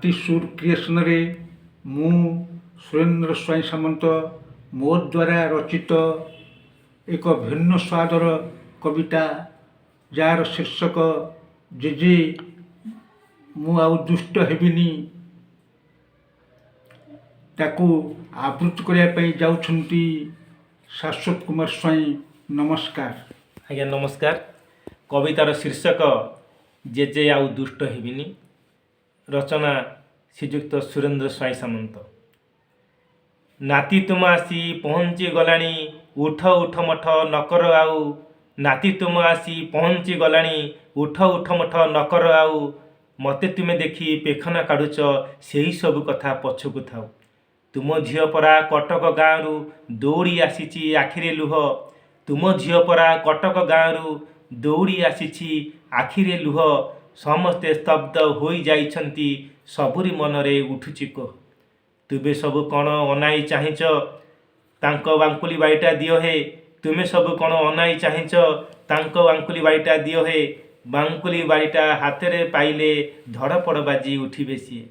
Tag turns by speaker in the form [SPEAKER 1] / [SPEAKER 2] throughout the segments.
[SPEAKER 1] ଶାନ୍ତିସୁର କ୍ରିଏସନରେ ମୁଁ ସୁରେନ୍ଦ୍ର ସ୍ୱାଇଁ ସାମନ୍ତ ମୋ ଦ୍ୱାରା ରଚିତ ଏକ ଭିନ୍ନ ସ୍ୱାଦର କବିତା, ଯାହାର ଶୀର୍ଷକ "ଜେଜେ ମୁଁ ଆଉ ଦୁଷ୍ଟ ହେବିନି", ତାକୁ ଆବୃତ୍ତି କରିବା ପାଇଁ ଯାଉଛନ୍ତି ଶାଶ୍ୱତ କୁମାର ସ୍ୱାଇଁ। ନମସ୍କାର।
[SPEAKER 2] ଆଜ୍ଞା, ନମସ୍କାର। କବିତାର ଶୀର୍ଷକ "ଜେଜେ ଆଉ ଦୁଷ୍ଟ ହେବିନି", ରଚନା ଶ୍ରୀଯୁକ୍ତ ସୁରେନ୍ଦ୍ର ସ୍ୱାଇଁ ସାମନ୍ତ। ନାତି ତୁମ ଆସି ପହଞ୍ଚି ଗଲାଣି, ଉଠ ଉଠ ମଠ ନକର ଆଉ। ନାତି ତୁମ ଆସି ପହଞ୍ଚି ଗଲାଣି, ଉଠ ଉଠ ମଠ ନକର ଆଉ। ମୋତେ ତୁମେ ଦେଖି ପେଖନା କାଢ଼ୁଛ, ସେହି ସବୁ କଥା ପଛକୁ ଥାଉ। ତୁମ ଝିଅ ପରା କଟକ ଗାଁରୁ ଦୌଡ଼ି ଆସିଛି ଆଖିରେ ଲୁହ। ତୁମ ଝିଅ ପରା କଟକ ଗାଁରୁ ଦୌଡ଼ି ଆସିଛି ଆଖିରେ ଲୁହ। ସମସ୍ତେ ସ୍ତବ୍ଧ ହୋଇଯାଇଛନ୍ତି, ସବୁରି ମନରେ ଉଠୁଛି କୋହ। ତୁମେ ସବୁ କ'ଣ ଅନାଇ ଚାହିଁଛ, ତାଙ୍କ ବାଙ୍କୁଲି ବାଡ଼ିଟା ଦିଅ ହେ। ତୁମେ ସବୁ କ'ଣ ଅନାଇ ଚାହିଁଛ, ତାଙ୍କ ବାଙ୍କୁଲି ବାଡ଼ିଟା ଦିଅ ହେ। ବାଙ୍କୁଲି ବାଡ଼ିଟା ହାତରେ ପାଇଲେ ଧଡ଼ପଡ଼ ବାଜି ଉଠିବେ ସିଏ।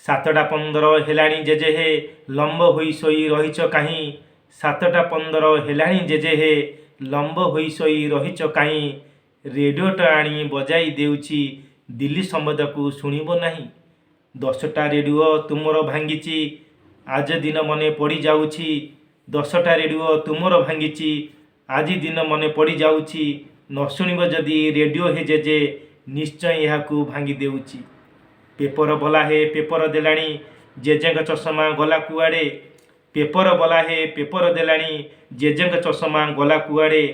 [SPEAKER 2] 7ଟା 15 ହେଲାଣି ଜେଜେ ହେ, ଲମ୍ବ ହୋଇ ଶୋଇ ରହିଛ କାହିଁ? 7ଟା 15 ହେଲାଣି ଜେଜେ ହେ, ଲମ୍ବ ହୋଇ ଶୋଇ ରହିଛ କାହିଁ? ରେଡ଼ିଓଟା ଆଣି ବଜାଇ ଦେଉଛି, ଦିଲ୍ଲୀ ସମ୍ବାଦକୁ ଶୁଣିବ ନାହିଁ? 10ଟା ରେଡ଼ିଓ ତୁମର ଭାଙ୍ଗିଛି, ଆଜି ଦିନ ମନେ ପଡ଼ିଯାଉଛି। 10ଟା ରେଡ଼ିଓ ତୁମର ଭାଙ୍ଗିଛି, ଆଜି ଦିନ ମନେ ପଡ଼ିଯାଉଛି। ନ ଶୁଣିବ ଯଦି ରେଡ଼ିଓ ହେ ଜେଜେ, ନିଶ୍ଚୟ ଏହାକୁ ଭାଙ୍ଗି ଦେଉଛି। ପେପର ବଲା ହେ ପେପର ଦେଲାଣି, ଜେଜେଙ୍କ ଚଷମା ଗଲା କୁଆଡ଼େ? ପେପର ବଲା ହେ ପେପର ଦେଲାଣି, ଜେଜେଙ୍କ ଚଷମା ଗଲା କୁଆଡ଼େ?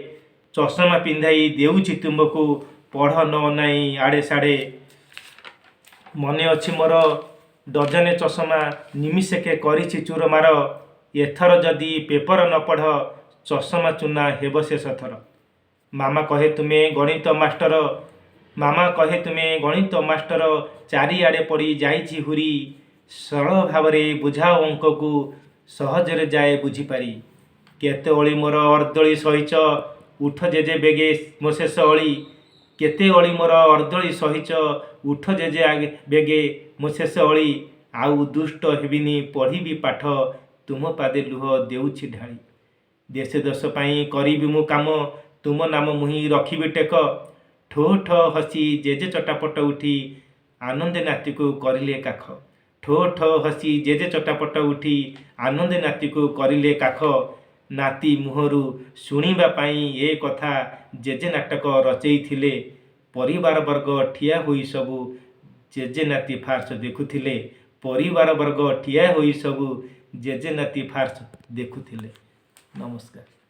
[SPEAKER 2] ଚଷମା ପିନ୍ଧାଇ ଦେଉଛି ତୁମକୁ, ପଢ଼ ନ ଅନାଇ ଆଡ଼େ ସାଡ଼େ। ମନେ ଅଛି ମୋର ଡଜନେ ଚଷମା ନିମିଷକେ କରିଛି ଚୁରମାର। ଏଥର ଯଦି ପେପର ନ ପଢ଼, ଚଷମା ଚୂନା ହେବ ଶେଷ ଥର। ମାମା କହେ ତୁମେ ଗଣିତ ମାଷ୍ଟର, ମାମା କହେ ତୁମେ ଗଣିତ ମାଷ୍ଟର, ଚାରିଆଡ଼େ ପଡ଼ି ଯାଇଛି ହୁରି। ସରଳ ଭାବରେ ବୁଝାଅ ଅଙ୍କକୁ, ସହଜରେ ଯାଏ ବୁଝିପାରି। କେତେ ଅଳି ମୋର ଅର୍ଦ୍ଦଳି ସହିଛ, ଉଠ ଜେଜେ ବେଗେ ମୋ ଶେଷ ଅଳି। କେତେ ଅଳି ମୋର ଅର୍ଦ୍ଦଳି ସହିଛ, ଉଠ ଜେଜେ ଆଗେ ବେଗେ ମୋ ଶେଷ ଅଳି। ଆଉ ଦୁଷ୍ଟ ହେବିନି, ପଢ଼ିବି ପାଠ, ତୁମ ପାଦେ ଲୁହ ଦେଉଛି ଢାଳି। ଦେଶ ଦୋଷ ପାଇଁ କରିବି ମୁଁ କାମ, ତୁମ ନାମ ମୁହିଁ ରଖିବି ଟେକ। ଠୋ ଠୋ ହସି ଜେଜେ ଚଟାପଟ ଉଠି ଆନନ୍ଦେ ନାତିକୁ କରିଲେ କାଖ। ଠୋ ଠୋ ହସି ଜେଜେ ଚଟାପଟ ଉଠି ଆନନ୍ଦେ ନାତିକୁ କରିଲେ କାଖ। ନାତି ମୁହଁରୁ ଶୁଣିବା ପାଇଁ ଏ କଥା ଜେଜେ ନାଟକ ରଚେଇଥିଲେ। ପରିବାର ବର୍ଗ ଠିଆ ହୋଇ ସବୁ ଜେଜେ ନାତି ଫାର୍ସ ଦେଖୁଥିଲେ। ପରିବାର ବର୍ଗ ଠିଆ ହୋଇ ସବୁ ଜେଜେ ନାତି ଫାର୍ସ ଦେଖୁଥିଲେ। ନମସ୍କାର।